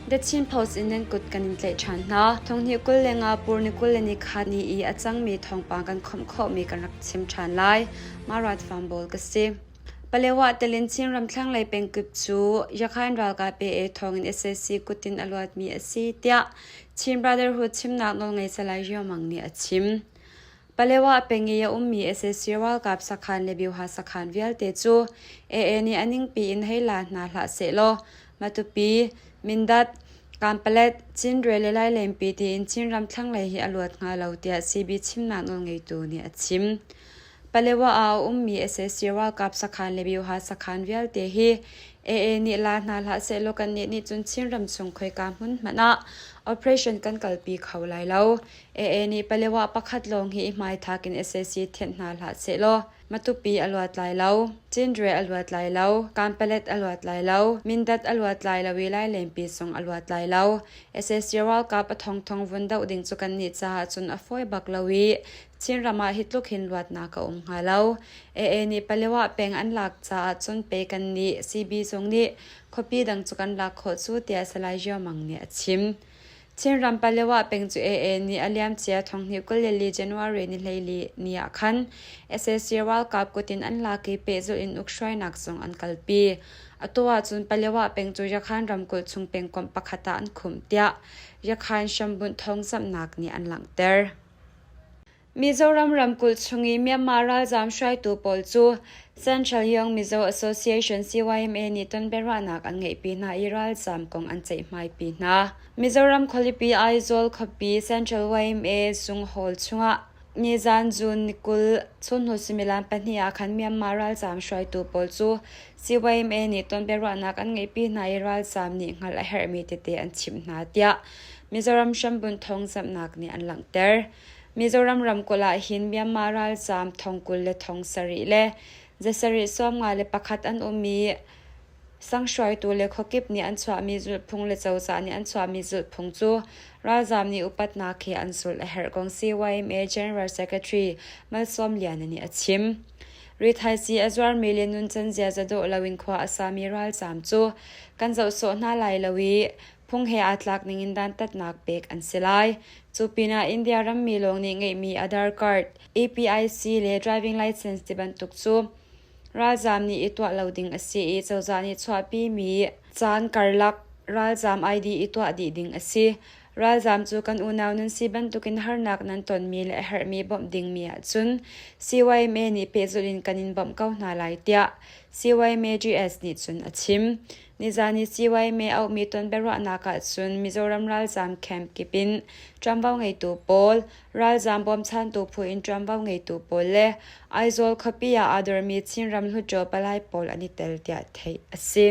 The Chin Post in nan kut kan in tlaih ṭhan hna. Thonghnih 25 pur ni 24 ni i a cangmi thawngpang kan khawmh khawhmi kan rak chim ṭhan lai. Marat Fambawl ka si. Palewa telin Chinram thlanglei pengkip cu Yakhain ralkap AA thawngin sac kutin a luatmi a si tiah Chin Brotherhood chimnak nawlngei Salai Rio Mang nih a chim. Palewa peng i a ummi sac ralkap sakhan le Byuha sakhan vialte cu AA nih a ningpi in hei la hna hlah sehlaw Matupi, Mindat, Kanpalet, Chinre le Lailenpi tiin Chinram thlanglei hi a luat hnga lo tiah CB chimnak nawlngeitu nih a chim. Palewa ah a ummi sac ralkap sakhan le Byuha sakhan vialte hi AA nih la hna hlah sehlaw kannih nih cun Chinram chung khoika hmun hmanh ah operation kan kalpi kho lai lo. AA nih Palewa pakhat lawng hi i hmaithak in sac thianh hna hlah sehlaw Matupi a luat lai lo, Cindre a luat lai lo, Kanpalet a luat lai lo, Mindat a luat lai lo i Lailenpi zong a luat lai lo. Sac ralkap a thongthong vun doh ding cu kannih caah cun a fawi bak lo i Chinram ah hi tluk hin luatnak a um hnga lo. AA nih Palewa peng an lak caah cun pe kannih CB zong nih khuapi dang cu kan lak khawh cu tiah Salai Rio Mang nih a chim. Chinram Palewa peng cu AA nih a liamcia thonghnih 24 January ni 14 ni ah khan sac ralkap kut in an lak i pehzulh in ukhruainak zong an kalpi. Atu ahcun Palewa peng cu Yakhan ramkulh chung pengkomh pakhat ah an khumh tiah Yakhan hrambunh thawngzamhnak nih an langhter. Mizoram ramkulh chung i Myanmar ralzaam hruaitu pawl cu Central Young Mizo Association CYMA nih tonbiaruahnak an ngeihpi hna i ralzaam kong an ceihmaipi hna. Mizoram khualipi Aizawl khuapi Central YMA zung hall chungah nizaan June ni 20 chunhnu suimilam 2 ah khan Myanmar ralzaam hruaitu pawl cu CYMA nih tonbiaruahnak an ngeihpi hna i ralzaam nih hngalh a herhmi tete an chimh hna tiah Mizoram hrambunh thawngzamhnak nih an langhter. Mizoram ramkulh ah hin Myanmar ralzaam thong 27 le 751 an um i sang hruaitu le khuakip nih an chuahmi zulhphung le cozah nih an chuahmi zulhphung cu ralzaam nih upatnak he an zulh a herh kong CYMA General Secretary Malsawm Lian nih a chim. Rithaisii a zuarmi le nuncan ziaza dawh loin khua a sami ralzaam cu kan zoh sawh hna lai lo i Phung he aa tlak ningin dantatnak pek an si lai. Cu pinah India rammi lawng nih ngeihmi Aadhaar card, EPIC le driving license tibantuk cu ralzaam nih i tuah lo ding a si i cozah nih chuahpimi caan karlak ralzaam ID i tuah dih ding a si. Ralzaam cu kan unau nan si bantukin harnak nan tonmi le a herhmi bawmh dingmi ahcun CYMA nih pehzulh in kan in bawmh ko hna lai tiah CYMAGS nih cun a chim. Nizan i CYMA auhmi tonbiaruahnak ahcun Mizoram ralzaam camp kip in ṭuanvo ngeitu pawl, ralzaam bawmchantu phu in ṭuanvo ngeitu pawl le Aizawl khuapi ah aa dormi Chinram Hluttaw palai pawl an i tel tiah theih a si.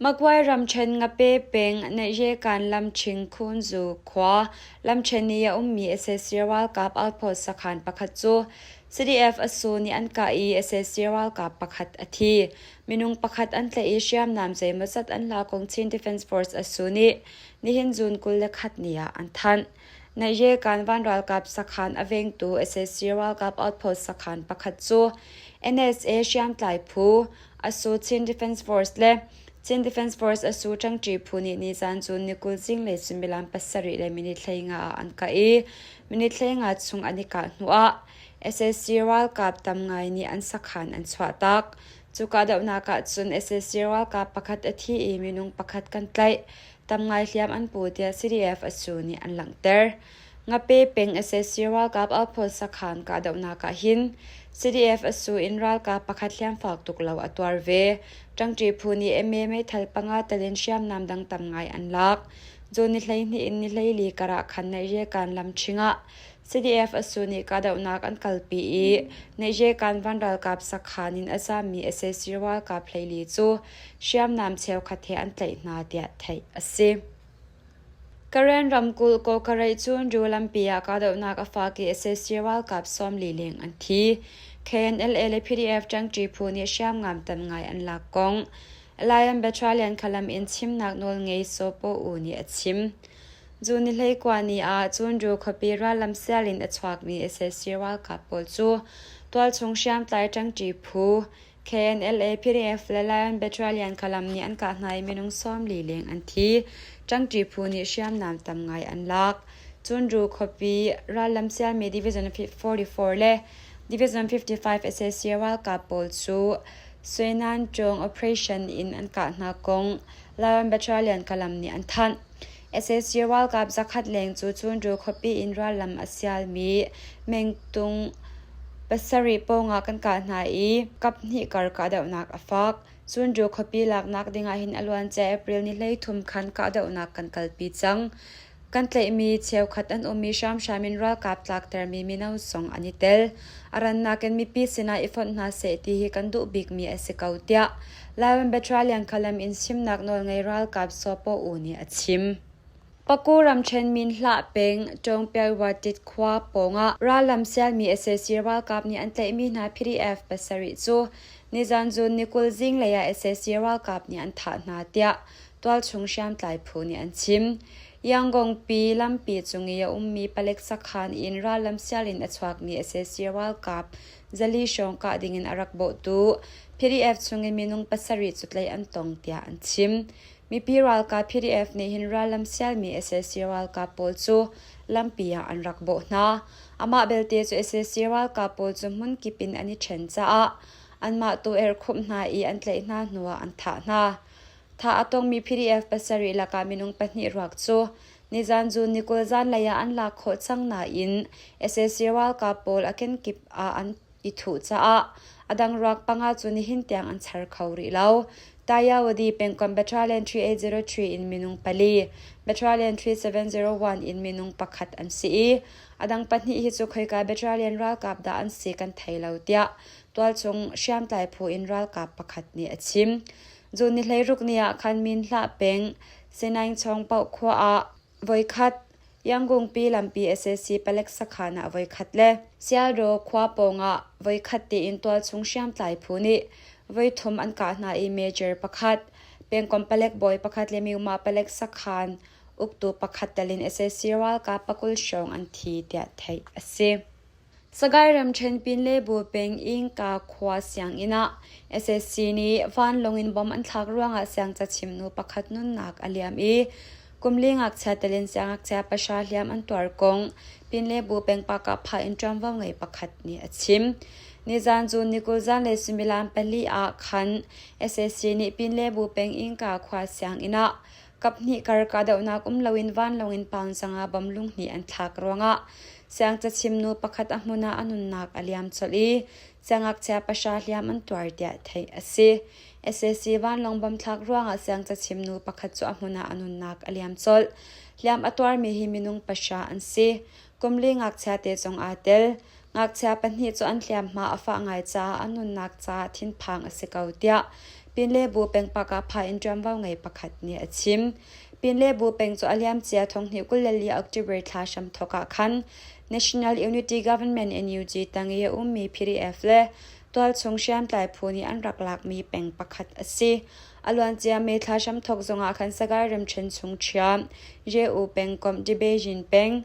Magway ramṭhen Ngape peng Neihyekan lamṭhing Khunzu khua lamṭhen i a ummi sac ralkap outpost sakhan pakhat cu CDF Asu nih an kah i sac ralkap pakhat a thi. Minung pakhat an tlaih i hriamnam zeimawzat an hla kong Chin Defence Force ASU nih nihin June 21 ni ah an thanh. Naihyekan van ralkap sakhan a vengtu sac ralkap outpost sakhan pakhat cu NSA hriamtlai phu ASU Chin Defence Force le Chin Defence Force ASU ṭangṭi phu nih nizan June ni 20 zinglei suimilam 7:50 ah an kah i minute 15 chung an i kah hnuah sac ralkap tam ngai nih an sakhan an chuahtak. Cu kahdohnak ah cun sac ralkap pakhat a thi i minung pakhat kan tlaih. Tam ngai hliam an pu tiah CDF ASU nih an langhter. Ngape peng sac ralkap outpost sakhan kahdohnak ah hin CDF ASU in ralkap pakhat hliam fak tuk lo a tuar ve. Ṭangṭi phu nih MA meithal panga telin hriamnam dang tam ngai an lak. June ni 12 in ni 14 karah khan Naihyekan lamṭhing ah CDF ASU nih kahdohnak an kalpi i Neihyekan van ralkap sakhan in a zaammi sac ralkap 14 cu hriamnam cheukhat he an tlaih hna tiah theih a si. Karen ramkulh Kawkareih cun Ru lampi ah kahdohnak a fak i sac ralkap 40 leng an thi. KNLA le PDF ṭangṭi phu nih hriamnam tam ngai an lak kong Alliance Battalion khalam in chimnak nawl ngei Saw Paw U nih a chim. Zu ni 19 ni ah Cunru khuapi rallam sial in a chuakmi sac ralkap pawl cu tualchung hriamtlai ṭangṭi phu. KNLA, PDF le Lion Battalion Kalam nih an kah hna i minung 40 leng an thi. Ṭangṭi phu nih hriamnam tam ngai an lak. Cunru khuapi rallam sialmi Division 44 le Division 55 sac ralkap pawl cu Suinanchung operation in an kah hna kong Lion Battalion Kalam nih an thanh. Sac ralkap zakhat leng cu Cunru khuapi in rallam a sialmi mengtung pasarih pawngah kan kah hna i kaphnih kar kahdohnak a fak. Cunru khuapi laknak dingah hin a luancia April ni 13 khan kahdohnak kan kalpi cang. Kan tlaihmi cheukhat an um i hramhram in ralkap tlaktermi mino zong an i tel. A rannak in mipi sinah i fonh hna seh ti hi kan duh bikmi a si ko tiah Lairam Battalion Khalam in chimnak nawlngei ralkap Saw Paw U nih a chim. Paku ramṭhen Minhlah peng Ṭawngpialwatit khua pawngah rallam sialmi sac ralkap nih an tlaihmi hna PDF pasarih cu nizan June ni 20 zinglei ah sac ralkap nih an thah hna tiah tualchung hriamtlai phu nih an chim. Yangon-pi lampi cung i a ummi palek sakhan in rallam sial in a chuakmi sac ralkap zali hrawng kah dingin a rak bawhtu PDF chungin minung pasarih cu tlaih an tong tiah an chim. Mipi ralkap PDF nih hin rallam sialmi sac ralkap pawl cu lampi ah an rak bawh hna. Amah belte cu sac ralkap pawl cu hmunkip in an i ṭhen caah anmah tu erhkhumh hna i an tlaih hna hnuah an thah hna. Thah a tongmi PDF pasarih lakah minung pahnih ruak cu nizan June ni 20 zanlei ah an lak khawh cang nain sac ralkap pawl a kenkip ah an i thuh caah a dang ruak panga cu nihin tiang an char kho rih lo. Tayawadi pengkomh Battalion 3803 in minung pali, Battalion 3701 in minung pakhat an si i a dang pahnih hi cu khoika Battalion ralkap dah an si kan thei lo tiah tualchung hriamtlai phu in ralkap pakhat nih a chim. June ni 16 ni ah khan Min Hlah peng Senaingchawng Paoh khua ah voikhat, Yangungpi lampi sac palek sakhan ah voikhat le Sialraw khua pawngah voikhat tiin tualchung hriamtlai phu nih voithum an kah hna i major pakhat, pengkomh palek bawi pakhat le Myuma palek sakhan uktu pakhat tel in sac ralkap pakul hrawng an thi tiah theih a si. Sagaing ramṭhen Pinlebu peng Ingka khua sianginn ah sac nih vanlawng in bomb an thlak ruangah siangcachim nu pakhat nunnak a liam i kumli ngakchia tel in siangngakchia pahra hliam an tuar kong Pinlebu peng Pakahpha in ṭuanvo ngei pakhat nih a chim. Nizan cu ni 20 zanlei suimilam pali ah khan sac nih Pinlebu peng Ingka khua sianginn ah Kaphnih kar kahdohnak um loin vanlawng in paunzang ah bom lunghnih an thlak ruangah siangcachim nu pakhat a hmun ah a nunnak a liam colh i siangngakchia pahra hliam an tuar tiah theih a si. Sac vanlawng bom thlak ruangah siangcachim nu pakhat cu a hmun ah a nunnak a liam colh. Hliam a tuarmi hi minung pahra an si. Kumli ngakchia te zong aa tel. Ngakchia pahnih cu an hliamhma a fah ngai caah an nunnak caah thinphang a si ko tiah Pinlebu peng Pakapha in ṭuanvo ngei pakhat nih a chim. Pinlebu peng cu a liamcia thonghnih 24 October thla hramthawk ah khan National Unity Government NUG tang i a ummi PDF le tualchung hriamtlai phu nih an rak lakmi peng pakhat a si. A luancia May thla hramthawk zongah khan Sagaing ramṭhen chung ṭhiam Ye-U pengkomh Debejin peng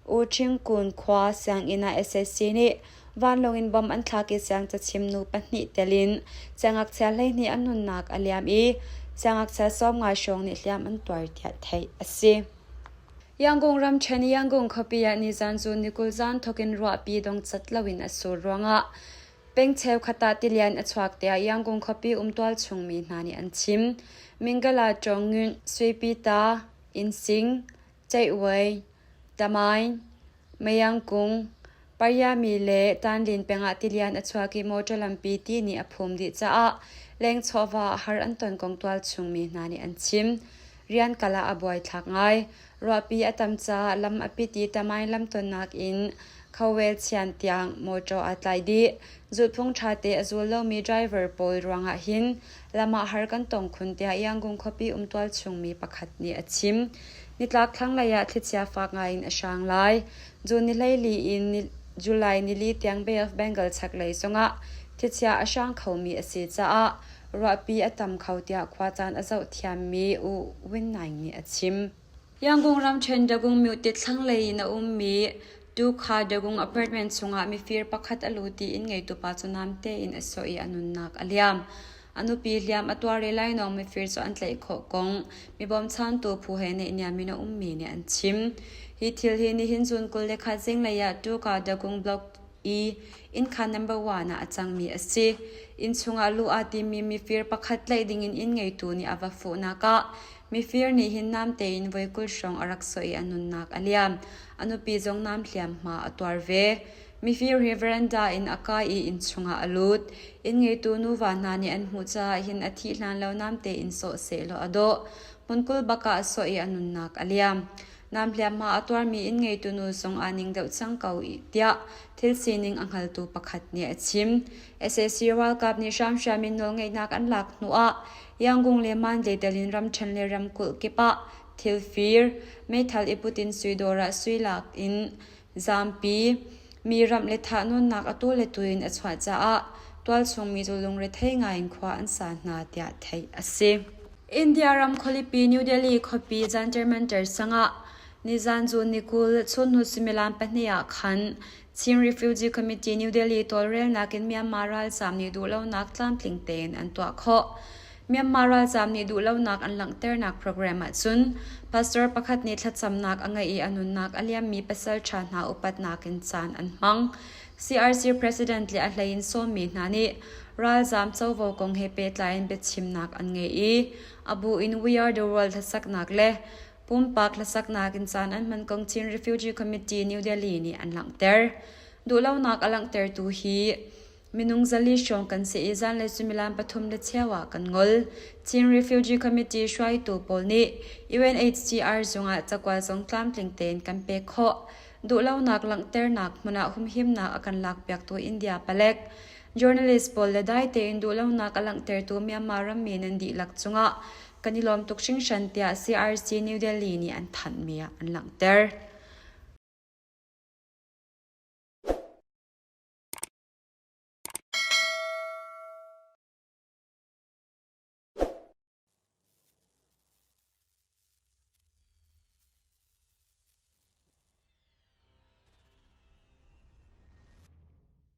U Ṭhingkun khua sianginn ah sac nih vanlawng in bomb an thlak i siangcachim nu pahnih tel in siangngakchia 12 an nunnak a liam i siangngakchia 50 hrawng nih hliam an tuar tiah theih a si. Yangon ramṭhen Yangon khuapi ah nizan cu ni 20 zan thawk in ruahpi dongcat loin a sur ruangah peng cheukhat ah tilian a chuak tiah Yangon khuapi um tualchung mi hna nih an chim. Mingala Ṭawngyun, Suipita, Innsing, Ceihvuai, Tamain, Mayangkung, Paryami le Tanlin pengah tilian a chuak i motor lampi ti nih a phum dih caah lengchawhva a har an ton kong tualchung mi hna nih an chim. Rian kal ah a buaithlak ngai. Ruahpi a tam caah lam a pit i Tamain lamtonnak in Khawel chian tiang motor aa tlai dih. Zulhphung ṭhate a zul lomi driver pawl ruangah hin lam ah har kan tong khun tiah Yangon khuapi um tualchung mi pakhat nih a chim. Nitlak thlanglei ah thlichia fak ngaiin a hrang lai. June ni 14 in July nili tiang Bay of Bengal chaklei zongah thlichia a hrang khomi a si caah ruahpi a tam kho tiah khuacaan a zoh thiammi U Win Naing nih a chim. Yangon ramṭhen Dagung Myutit thlanglei in a ummi. Tukha Dagung apartment chungah mifir pakhat a lut i inn ngeitu pa cu namte in a sawh i a nunnak a liam. A nupi hliam a tuar i lainawng mifir cu an tlaih khawh kong mi bawmchantu phu he naihniam in a ummi nih an chim. Hi thil hi nihin June 21 zinglei ah Tuka Dagung Block i innkhaan number one ah a cangmi a si. Inn chungah luh aa timmi mifir pakhat tlaih dingin inn ngeitu nih a va fuhnak ah mifir nih hin namte in voi 20 hrawng a rak sawh i a nunnak a liam. A nupi zong nam hliamhma a tuar ve. Mifir hi veranda in a kai i inn chungah a lut. Inn ngeitu nuva hna nih an hmuh caah hin a thih hlan lo namte in sawh sehlaw a dawh. Hmunkul bak ah a sawh i a nunnak a liam. Nam hliamhma a tuarmi inn ngeitu nu zong aa ning deuh cang ko tiah thil sining a hngaltu pakhat nih a chim. Sac ralkap nih hramhram in nawlngeihnak an lak hnuah Yangon le Mandalay telin ramṭhen le ramkulh kip ah thil fir, meithal i put in sui dawr ah sui lak in zampi, mi ramh le thahnawnnak atu le tu in a chuah caah tualchung mi cu lungrethei ngaiin khua an sa hna tiah theih a si. India ram khualipi New Delhi khuapi Jantar Mantar sangah nizan June ni 20 chunhnu suimilam pahnih ah khan Chin Refugee Committee New Delhi tawlrelnak in Myanmar ralzaam nih duhlonak tlamtling tein an tuah khawh. Myanmar ralzaam nih duhlonak an langhternak program ahcun pastor pakhat nih thlacamnak a ngeih i a nunnak a liammi pasalṭha hna upatnak in caan an hmang. CRC President le a hleiin sawmmi hna nih ralzaam covo kong he pehtlai in biachimnak an ngei i a bu in We Are the World hlasaknak le pumpak hlasaknak in caan an hman kong Chin Refugee Committee New Delhi nih an langhter. Duhlonak a langhtertu hi Minung 400 hrawng kan si i zanlei suimilam pathum le cheu ah kan ngol. Chin Refugee Committee hruaitu pawl nih UNHCR zungah cakuat zong tlamtling tein kan pek khawh. Duhlonak langhternak hmun ah humhimnak a kan lakpiaktu India palek, journalist pawl le dai tein duhlonak a langhtertu Myanmar rammi nan dihlak cungah kan i lawm tuk hringhran tiah CRC New Delhi nih an thanhmi ah an langhter.